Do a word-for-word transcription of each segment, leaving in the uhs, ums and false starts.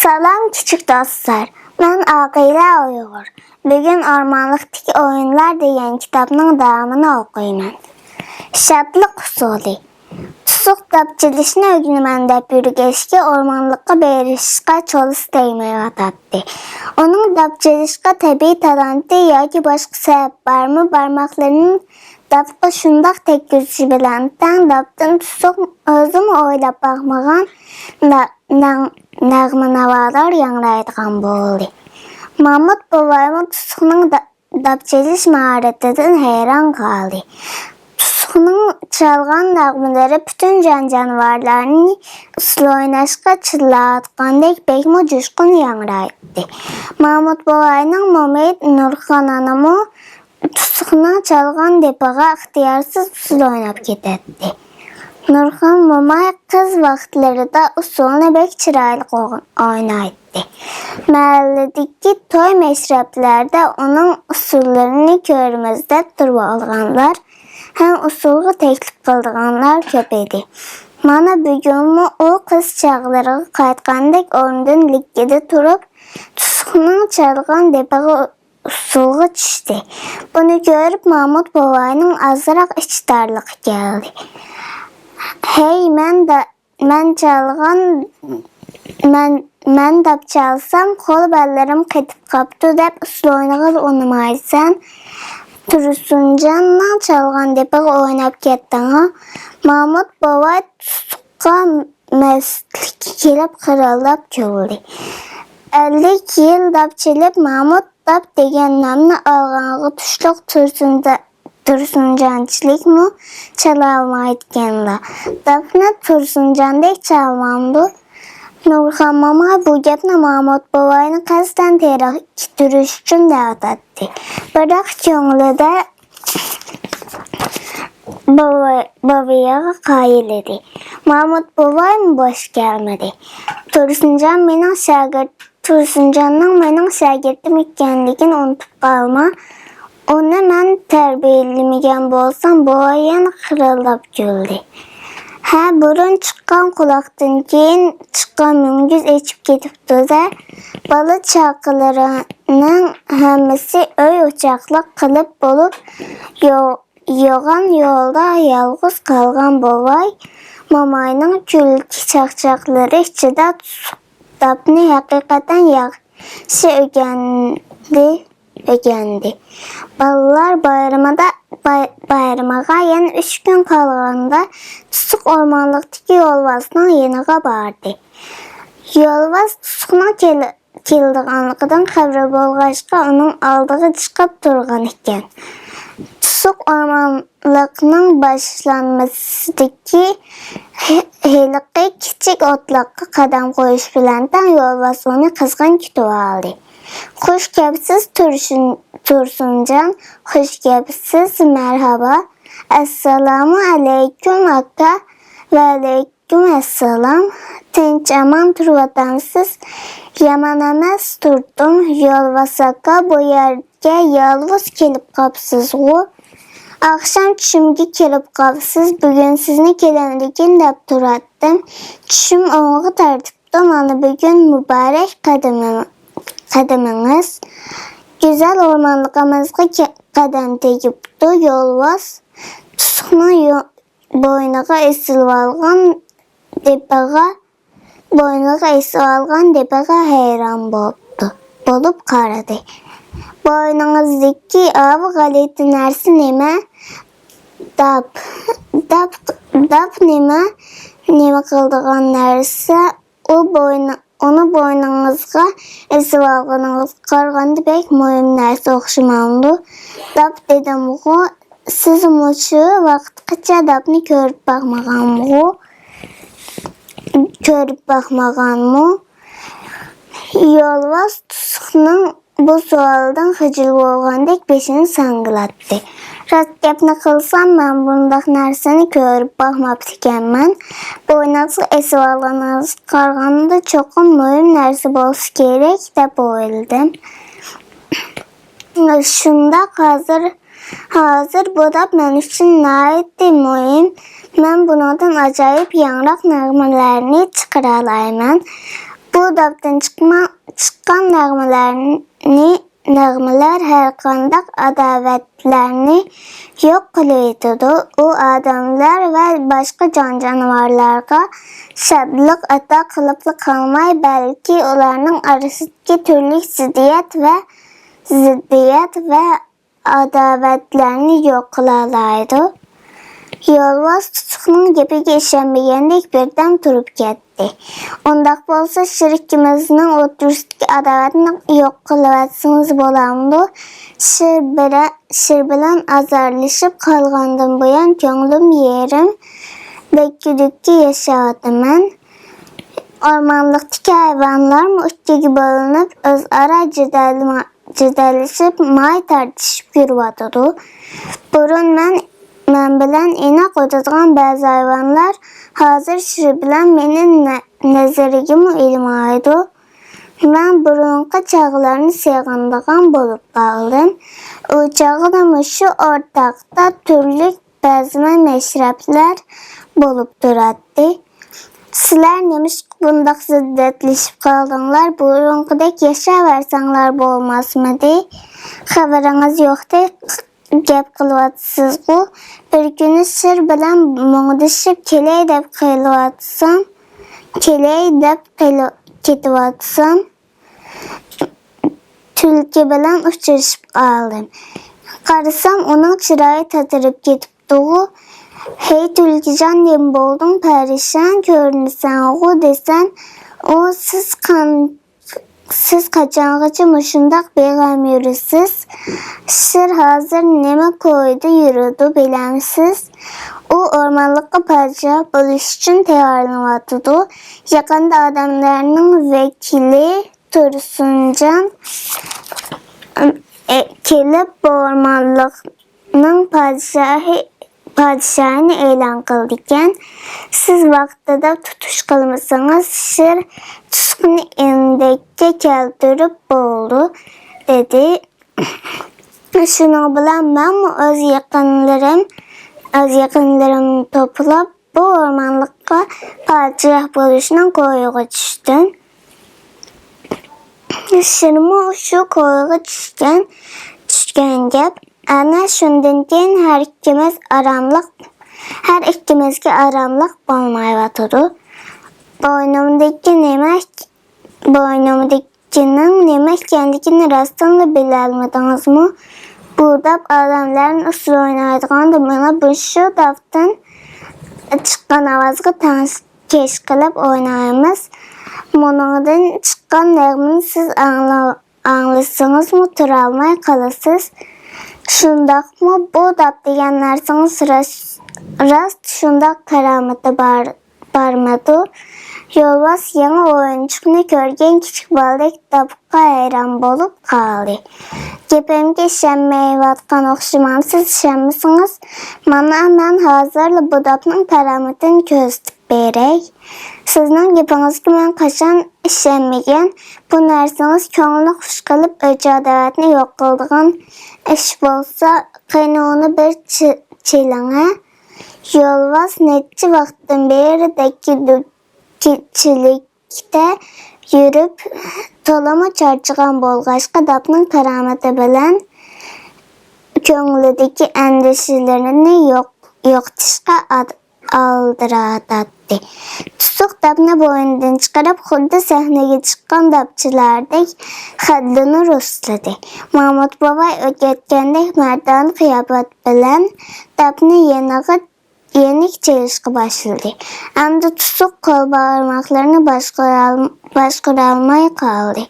سالام كىچىك دوستلار، مەن ئاقىلە ئۇيغۇر. بۈگۈن ئورمانلىقتىكى ئويۇنلار دېگەن كىتابنىڭ داۋامىنى ئوقۇيمەن. شادلىق ئۇسۇلى. تۇسۇق داپ چېلىشنى ئۆگىنىمەن دەپ يۈرگەچكە ئورمانلىققا بېرىشقا چولىسى تەگمەيۋاتاتتى. ئۇنىڭ داپ چېلىشقا تەبىئىي تالانتى ياكى باشقا سەۋەب بارمۇ، بارماقلىرىنى داپقا شۇنداق تەگكۈزۈشى بىلەن تەڭ داپتىن تۇسۇق ئۆزىمۇ ئويلاپ باقمىغان نە-، نەغ-، نەغمە-ناۋالار ياڭرايدىغان بولدى. مامۇت بوۋايمۇ تۇسۇقنىڭ دا-، داپ چېلىش ماھارىتىدىن ھەيران قالدى. تۇسۇقنىڭ چالغان نەغمىلىرى پۈتۈن جان-جانىۋارلارنى ئۇسسۇل ئويناشقا چىللاۋاتقاندەك بەكمۇ جۇشقۇن ياڭرايتتى. مامۇت بوۋاينىڭ مومىيى نۇرخان ئانىمۇ تۇسۇقنىڭ چالغان دېپىغا ئىختىيارسىز ئۇسسۇل ئويناپ كېتەتتى. نۇرخان موماي قىز ۋاقىتلىرىدا ئۇسسۇلنى بەك چىرايلىق ئوغ-، ئوينايتتى. مەھەللىدىكى توي مەشرەپلەردە ئۇنىڭ ئۇسسۇللىرىنى كۆرىمىز دەپ تۇرۇۋالغانلار ھەم ئۇسسۇلغا تەكلىپ قىلىدىغانلار كۆپ ئىدى. مانا بۈگۈنمۇ ئۇ قىز چاغلىرىغا قايتقاندەك ئورنىدىن لىككىدە تۇرۇپ، تۇسۇقنىڭ چالغان دېپىغا ئۇسسۇلغا چۈشتى. بۇنى كۆرۈپ مامۇت بوۋاينىڭ ئازراق ئىچى تارلىقى كەلدى. ھەي، مەن دە-، مەن چالغان، مەن، مەن داپ چالسام قول باللىرىم قېتىپ قاپتۇ دەپ ئۇسسۇل ئوينىغىلى ئۇنىمايسەن. تۇرسۇنجاننىڭ چالغان دېپىغا ئويناپ كەتتىڭۇ. مامۇت بوۋاي تۇسۇققا مەستلىككە كېلىپ خىرىلداپ كۈلدى. ئەللىك يىل داپ چېلىپ مامۇت داپ دېگەن نامنى ئالغانغا تۇشلۇق تۇرسۇنجا-، تۇرسۇنجانچىلىكمۇ چالالمايدىكەنلا. داپنى تۇرسۇنجاندەك چالمامدۇ؟ نۇرخان موماي بۇ گەپنى مامۇت بوۋاينى قەستەن تېرىقكە كېتۈرۈش ئۈچۈن دەۋاتاتتى. بىراق كۆڭلىدە بوۋا-، بوۋىيىغا قايىل ئىدى. مامۇت بوۋايمۇ بوش كەلمىدى. تۇرسۇنجان مېنىڭ شاگىرت-، تۇرسۇنجاننىڭ مېنىڭ شاگىرتىم ئىكەنلىكىنى ئۇنتۇپ قالما. ئۇنى مەن تەربىيەلىمىگەن بولسام، بوۋاي يەنە خىرىلداپ كۈلدى. ھە، بۇرۇن چىققان قۇلاقتىن كېيىن چىققان مۈڭگۈز ئېچىپ كېتىپتۇ-دە. بالا چاقىلىرىنىڭ ھەممىسى ئۆي ئوچاقلىق قىلىپ بولۇپ، يو-، يوغان يولدا يالغۇز قالغان بوۋاي موماينىڭ كۈلكە چاقچاقلىرى ئىچىدە تۇسۇق داپنى ھەقىقەتەن ياخشى ئۆگەندى، ئۆگەندى. بالىلار بايرىمىدا، باي-، بايرىمىغا يەنە ئۈچ كۈن قالغاندا تۇسۇق ئورمانلىقتىكى يولۋاسنىڭ يېنىغا باردى. يولۋاس تۇسۇقنىڭ كېلى-، كېلىدىغانلىقىدىن خەۋىرى بولغاچقا، ئۇنىڭ ئالدىغا چىقىپ تۇرغان ئىكەن. تۇسۇق ئورمانلىقنىڭ باشلانمىسىدىكى ھې-، ھېلىقى كىچىك ئوتلاققا قەدەم قويۇش بىلەن تەڭ يولۋاس ئۇنى قىزغىن كۈتۈۋالدى. «خۇش كەپسىز، تۇرسۇن-، تۇرسۇنجان، خۇش كەپسىز، مەرھابا.» «ئەسسالامۇ ئەلەيكۇم، ئاكا.» «ۋەئەلەيكۇم ئەسسالام. تىنچ-ئامان تۇرۇۋاتامسىز؟» «يامان ئەمەس، تۇردۇم. يولۋاس ئاكا، بۇ يەرگە يالغۇز كېلىپ قاپسىزغۇ؟ ئاخشام چۈشۈمگە كىرىپ قاپسىز. بۈگۈن سىزنى كېلەمدىكىن دەپ تۇراتتىم. چۈشۈم ئوڭغا تارتىپتۇ. مانا بۈگۈن مۇبارەك قەدىمىڭ-، قەدىمىڭىز. گۈزەل ئورمانلىقىمىزغا كە-، قەدەم تېگىپتۇ.» يولۋاس تۇسۇقنىڭ يو-، بوينىغا ئېسىلىۋالغان دېپىغا، بوينىغا ئېسىۋالغان دېپىغا ھەيران بوپتۇ، بولۇپ قارىدى. «بوينىڭىزدىكى ئاۋۇ غەلىتە نەرسە نېمە؟» «داپ.» «داپ، داپ نېمە؟ نېمە قىلىدىغان نەرسە؟ ئۇ بوينى، ئۇنى بوينىڭىزغا ئېسىۋالغىنىڭىزغا قارىغاندا بەك مۇھىم نەرسە ئوخشىمامدۇ؟» «داپ دېدىمغۇ، سىز مۇشۇ ۋاقىتقىچە داپنى كۆرۈپ باقمىغانمۇ؟ كۆرۈپ باقمىغانمۇ؟» يولۋاس تۇسۇقنىڭ بۇ سوئالدىن خىجىل بولغاندەك بېشىنى ساڭگىلاتتى. «راست گەپنى قىلسام، مەن بۇنداق نەرسىنى كۆرۈپ باقماپتىكەنمەن. بوينىڭىزغا ئېسىۋالغىنىڭىزغا قارىغاندا چوقۇم مۇھىم نەرسە بولسا كېرەك دەپ ئويلىدىم.» «شۇنداق، ھازىر، ھازىر بۇ داپ مەن ئۈچۈن ناھايىتى مۇھىم. مەن بۇنىڭدىن ئاجايىپ ياڭراق نەغمىلەرنى چىقىرالايمەن. بۇ داپتىن چىقما-، چىققان نەغمىلەرنى، نەغمىلەر ھەرقانداق ئاداۋەتلەرنى يوق قىلىۋېتىدۇ. ئۇ ئادەملەر ۋە باشقا جان-جانىۋارلارغا شادلىق ئاتا قىلىپلا قالماي، بەلكى ئۇلارنىڭ ئارىسىدىكى تۈرلۈك زىددىيەت ۋە، زىددىيەت ۋە ئاداۋەتلەرنى يوق قىلالايدۇ. يولۋاس تۇتۇقنىڭ گېپىگە ئىشەنمىگەندەك بىردەم تۇرۇپ كەتتى. ئۇنداق بولسا، شىر ئىككىمىزنىڭ ئوتتۇرىسىدىكى ئاداۋەتنى يوق قىلىۋەتسىڭىز بولامدۇ؟ شىر بىرە-، شىر بىلەن ئازارلىشىپ قالغاندىن بۇيان كۆڭلۈم يېرىم دەككە-دۈككە ياشاۋاتىمەن. ئورمانلىقتىكى ھايۋانلارمۇ ئىككىگە بۆلۈنۈپ، ئۆزئارا جېدەلما-، جېدەللىشىپ، ماي تارتىشىپ يۈرۈۋاتىدۇ. بۇرۇن مەن، مەن بىلەن ئىناق ئۆتىدىغان بەزى ھايۋانلار ھازىر شىر بىلەن مېنى نە-، نەزىرىگىمۇ ئىلمايدۇ. مەن بۇرۇنقى چاغلارنى سېغىنىدىغان بولۇپ قالدىم. ئۇ چاغدا مۇشۇ ئورتاقتا تۈرلۈك بەزمە مەشرەپلەر بولۇپ تۇراتتى. سىلەر نېمىشقا بۇنداق زىددىيەتلىشىپ قالدىڭلار؟ بۇرۇنقىدەك ياشاۋەرسەڭلار بولماسمىدى؟ خەۋىرىڭىز يوقتەك گەپ قىلىۋاتىسىزغۇ؟ بىر كۈنى شىر بىلەن مۇڭدىشىپ كېلەي دەپ قېلىۋاتسام، كېلەي دەپ قېلىپ كېتىۋاتسام، تۈلكە بىلەن ئۇچرىشىپ قالدىم. قارىسام، ئۇنىڭ چىرايى تاتىرىپ كېتىپتىغۇ. ھەي، تۈلكىجان، نېمە بولدۇڭ؟ پەرىشان كۆرۈنىسەنغۇ دېسەم، ئۇ، سىز قان-، سىز قاچانغىچە مۇشۇنداق بىغەم يۈرىسىز؟ شىر ھازىر نېمە كويىدا يۈرىدۇ، بىلەمسىز؟ ئۇ ئورمانلىققا پادىشاھ بولۇش ئۈچۈن تەييارلىنىۋاتىدۇ. يېقىندا ئادەملەرنىڭ ۋەكىلى تۇرسۇنجان، ئە، كېلىپ، بۇ ئورمانلىقنىڭ پادىشاھى، پادىشاھىنى ئېلان قىلىدىكەن. سىز ۋاقتىدا تۇتۇش قىلمىسىڭىز، شىر تۇتقىنى ئىندەككە كەلتۈرۈپ بولىدۇ، دېدى. شۇنىڭ بىلەن مەنمۇ ئۆز يېقىنلىرىم، ئۆز يېقىنلىرىمنى توپلاپ، بۇ ئورمانلىققا پادىشاھ بولۇشنىڭ كويىغا چۈشتۈم. شىرمۇ شۇ كويغا چۈشكەن، چۈشكەن گەپ. ئەنە شۇندىن كېيىن ھەر ئىككىمىز ئاراملىق، ھەر ئىككىمىزگە ئاراملىق بولمايۋاتىدۇ. بوينۇمدىكى نېمە، بوينۇمدىكىنىڭ نېمە ئىكەنلىكىنى راستتىنلا بىلەلمىدىڭىزمۇ؟ بۇ داپ ئادەملەرنى ئۇسسۇل ئوينايدىغاندا، مانا مۇشۇ داپتىن چىققان ئاۋازغا تەڭ كەش قىلىپ ئوينايمىز. مۇنىڭدىن چىققان نەغمىنى سىز ئاڭلا-، ئاڭلىسىڭىزمۇ تۇرالماي قالىسىز. شۇنداقمۇ بۇ داپ دېگەن نەرسىڭىز راست، راست شۇنداق كارامىتى بار، بارمىدۇ؟ يولۋاس يېڭى ئويۇنچۇقنى كۆرگەن كىچىك بالىدەك داپقا ھەيران بولۇپ قالدى. گېپىمگە ئىشەنمەيۋاتقان ئوخشىمامسىز؟ ئىشەنمىسىڭىز، مانا مەن ھازىرلا بۇ داپنىڭ كارامىتىنى كۆرسىتىپ بېرەي. سىزنىڭ گېپىڭىزگە مەن قاچان ئىشەنمىگەن؟ بۇ نەرسىڭىز كۆڭۈلنى خۇش قىلىپ، ئۆچ-ئاداۋەتنى يوق قىلىدىغان ئىش بولسا، قېنى ئۇنى بىر چى-، چېلىڭە. يولۋاس نەچچە ۋاقىتتىن بېرى دەككە-دۈككىچىلىكتە يۈرۈپ، تولىمۇ چارچىغان بولغاچقا، داپنىڭ كارامىتى بىلەن كۆڭلىدىكى ئەندىشىلىرىنى يوق-، يوقىتىشقا ئاد-، ئالدىراتاتتى. تۇتۇق داپنى بوينىدىن چىقىرىپ، خۇددى سەھنىگە چىققان داپچىلاردەك خەددىنى رۇسلىدى. مامۇت بوۋاي ئۆگەتكەندەك مەردانە قىياپەت بىلەن داپنى يېنىغا يېنىك چېلىشقا باشلىدى. ئەمدى تۇتۇق قول بارماقلىرىنى باشقۇرال-، باشقۇرالماي قالدى.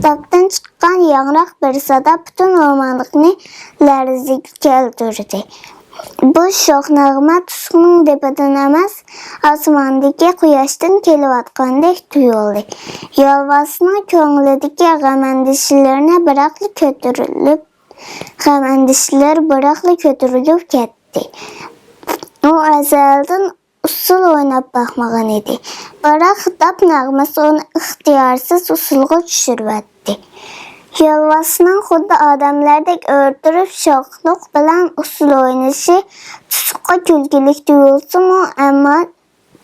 داپتىن چىققان ياڭراق بىر سادا پۈتۈن ئورمانلىقنى لەرزىگە كەلتۈردى. بۇ شوخ نەغمە تۇتۇقنىڭ دېپىدىن ئەمەس، ئاسماندىكى قۇياشتىن كېلىۋاتقاندەك تۇيۇلدى. يولۋاسنىڭ كۆڭلىدىكى غەم-ئەندىشىلىرىنى بىراقلا كۆتۈرۈلۈپ، غەم-ئەندىشىلىرى بىراقلا كۆتۈرۈلۈپ كەتتى. ئۇ ئەزەلدىن ئۇسسۇل ئويناپ باقمىغان ئىدى. بىراق داپ نەغمىسى ئۇنى ئىختىيارسىز ئۇسسۇلغا چۈشۈرۈۋەتتى. يولۋاسنىڭ خۇددى ئادەملەردەك ئۆرە تۇرۇپ شوخلۇق بىلەن ئۇسسۇل ئوينىشى تۇتۇققا كۈلكىلىك تۇيۇلسىمۇ، ئەمما،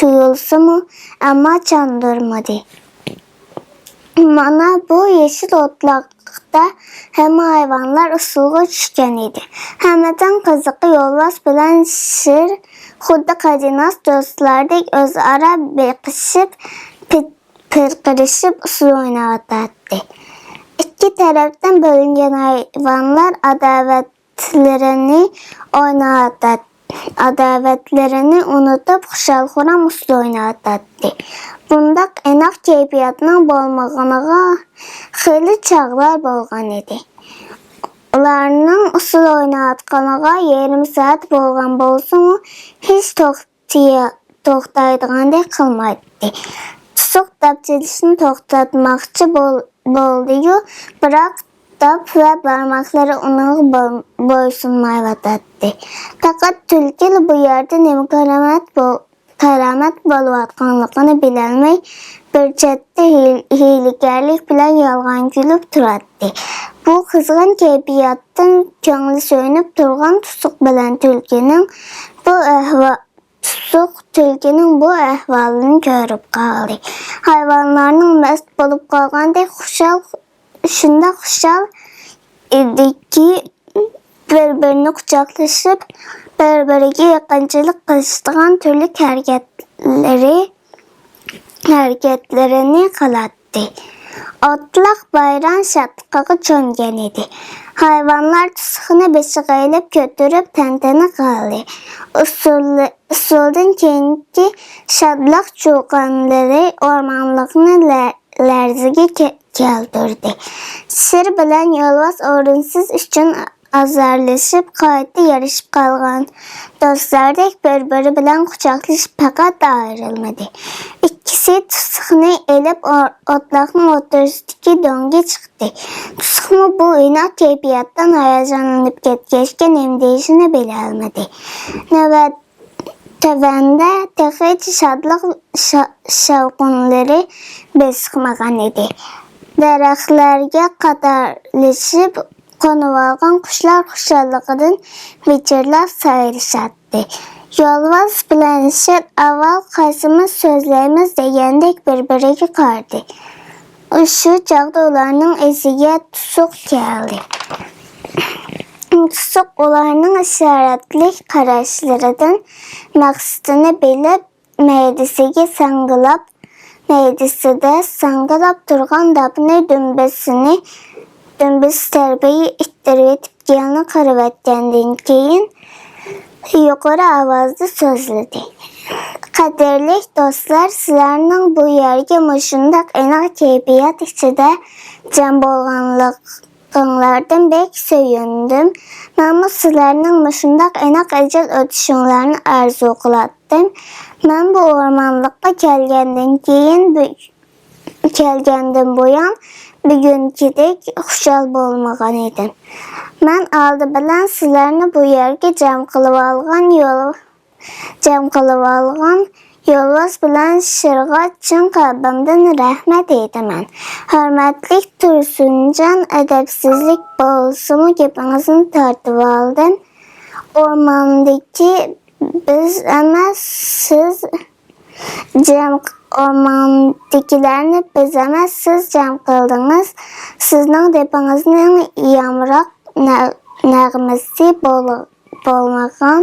تۇيۇلسىمۇ، ئەمما چاندۇرمىدى. مانا بۇ يېشىل ئوتلاقتا ھەممە ھايۋانلار ئۇسسۇلغا چۈشكەن ئىدى. ھەممىدىن قىزىقى يولۋاس بىلەن شىر خۇددى قەدىناس دوستلاردەك ئۆزئارا بېقىشىپ، پىت-، پىرقىرىشىپ ئۇسسۇل ئويناۋاتاتتى. ئىككى تەرەپتىن بۆلۈنگەن ھايۋانلار ئاداۋەتلىرىنى ئويناۋاتاتتى. ئاداۋەتلىرىنى ئۇنتۇپ، خۇشال-خۇرام ئۇسسۇل ئويناۋاتاتتى. بۇنداق ئىناق كەيپىياتنىڭ بولمىغىنىغا خېلى چاغلار بولغان ئىدى. ئۇلارنىڭ ئۇسسۇل ئويناۋاتقىنىغا يېرىم سائەت بولغان بولسىمۇ، ھېچ توختىيا-، توختايدىغاندەك قىلمايتتى. تۇسۇق داپ چېلىشنى توختاتماقچى بول-، بولدى-يۇ، بىراق داپ ۋە بارماقلىرى ئۇنىڭغا بول-، بويسۇنمايۋاتاتتى. پەقەت تۈلكىلا بۇ يەردە نېمە كارامەت بول-، كارامەت بولۇۋاتقانلىقىنى بىلەلمەي، بىر چەتتە ھىل-، ھىيلىگەرلىك بىلەن يالغان كۈلۈپ تۇراتتى. بۇ قىزغىن كەيپىياتتىن كۆڭلى سۆيۈنۈپ تۇرغان تۇسۇق بىلەن تۈلكىنىڭ بۇ ئەھۋا-، تۇسۇق تۈلكىنىڭ بۇ ئەھۋالىنى كۆرۈپ قالدى. ھايۋانلارنىڭ مەست بولۇپ قالغاندەك خۇشال، شۇنداق خۇشال ئىدىكى، بىر-بىرىنى قۇچاقلىشىپ، بىر-بىرىگە يېقىنچىلىق قىلىشىدىغان تۈرلۈك ھەرىكەتلىرى، ھەرىكەتلىرىنى قىلاتتى. ئوتلاق بايرام شادلىقىغا چۆمگەن ئىدى. ھايۋانلار تۇسۇقنى بېشىغا ئېلىپ كۆتۈرۈپ تەنتەنە قىلدى. ئۇسسۇل-، ئۇسسۇلدىن كېيىنكى شادلىق چۇقانلىرى ئورمانلىقنى لە-، لەرزىگە كە-، كەلتۈردى. شىر بىلەن يولۋاس ئورۇنسىز ئۈچۈن ئازارلىشىپ، قايتا يارىشىپ قالغان دوستلاردەك بىر-بىرى بىلەن قۇچاقلىشىپ پەقەت ئايرىلمىدى. ئىككىسى تۇسۇقنى ئېلىپ ئو-، ئوتلاقنىڭ ئوتتۇرىسىدىكى دۆڭگە چىقتى. تۇسۇقمۇ بۇ ئىناق كەيپىياتتىن ھاياجانلىنىپ كەتكەچكە نېمە دېيىشىنى بىلەلمىدى. نۆۋەت-، تۆۋەندە تېخىچە شادلىق شا-، شاۋقۇنلىرى بېسىقمىغان ئىدى. دەرەخلەرگە قاتارلىشىپ قونۇۋالغان قۇشلار خۇشاللىقىدىن ۋىچىرلاپ سايرىشاتتى. يولۋاس بىلەن شىر ئاۋۋال قايسىمىز سۆزلەيمىز دېگەندەك بىر-بىرىگە قارىدى. شۇ چاغدا ئۇلارنىڭ ئېسىگە تۇسۇق كەلدى. تۇسۇق ئۇلارنىڭ ئىشارەتلىك قاراشلىرىدىن مەقسىتىنى بىلىپ، مەيدىسىگە ساڭگىلاپ، مەيدىسىدە ساڭگىلاپ تۇرغان داپنى دۈمبىسىنى، دۈمبىسى تەرىپىگە ئىتتىرىۋېتىپ، گېلىنى قىرىۋەتكەندىن كېيىن، يۇقىرى ئاۋازدا سۆزلىدى. قەدىرلىك دوستلار، سىلەرنىڭ بۇ يەرگە مۇشۇنداق ئىناق كەيپىيات ئىچىدە جەم بولغانلىقىڭلاردىن بەك سۆيۈندۈم. مەنمۇ سىلەرنىڭ مۇشۇنداق ئىناق ئەجەل ئۆتۈشۈڭلارنى ئارزۇ قىلاتتىم. مەن بۇ ئورمانلىققا كەلگەندىن كېيىن، بۈ-، كەلگەندىن بۇيان بۈگۈنكىدەك خۇشال بولمىغان ئىدىم. مەن ئالدى بىلەن سىلەرنى بۇ يەرگە جەم قىلىۋالغان يول، جەم قىلىۋالغان يولۋاس بىلەن شىرغا چىن قەلبىمدىن رەھمەت ئېيتىمەن. ھۆرمەتلىك تۇرسۇنجان، ئەدەپسىزلىك بولسىمۇ گېپىڭىزنى تارتىۋالدىم. ئورماندىكى بىز ئەمەس، سىز جەم، ئورماندىكىلەرنى بىز ئەمەس، سىز جەم قىلدىڭىز. سىزنىڭ دېپىڭىزنىڭ يامراق نە-، نەغمىسى بول-، بولمىغان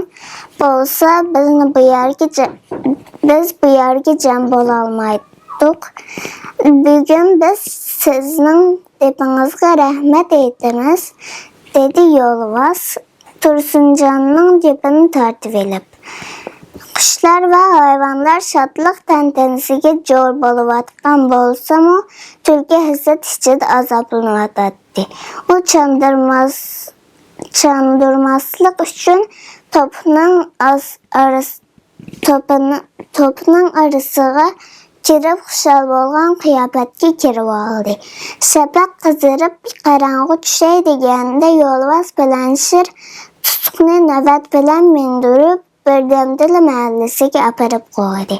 بولسا، بىزنى بۇ يەرگە جە-، بىز بۇ يەرگە جەم بولالمايتتۇق. بۈگۈن بىز سىزنىڭ دېپىڭىزغا رەھمەت ئېيتىمىز، دېدى يولۋاس تۇرسۇنجاننىڭ گېپىنى تارتىۋېلىپ. قۇشلار ۋە ھايۋانلار شادلىق تەنتەنىسىگە جور بولۇۋاتقان بولسىمۇ، تۈلكە ھەسرەت ئىچىدە ئازابلىنىۋاتاتتى. ئۇ چاندۇرماس-، چاندۇرماسلىق ئۈچۈن توپنىڭ ئاز-، ئارىس-، توپىنى-، توپنىڭ ئارىسىغا كىرىپ، خۇشال بولغان قىياپەتكە كىرىۋالدى. شەپەق قىزىرىپ، قاراڭغۇ چۈشەي دېگەندە، يولۋاس بىلەن شىر تۇسۇقنى نۆۋەت بىلەن مىندۈرۈپ، بىردەمدىلا مەھەللىسىگە ئاپىرىپ قويدى.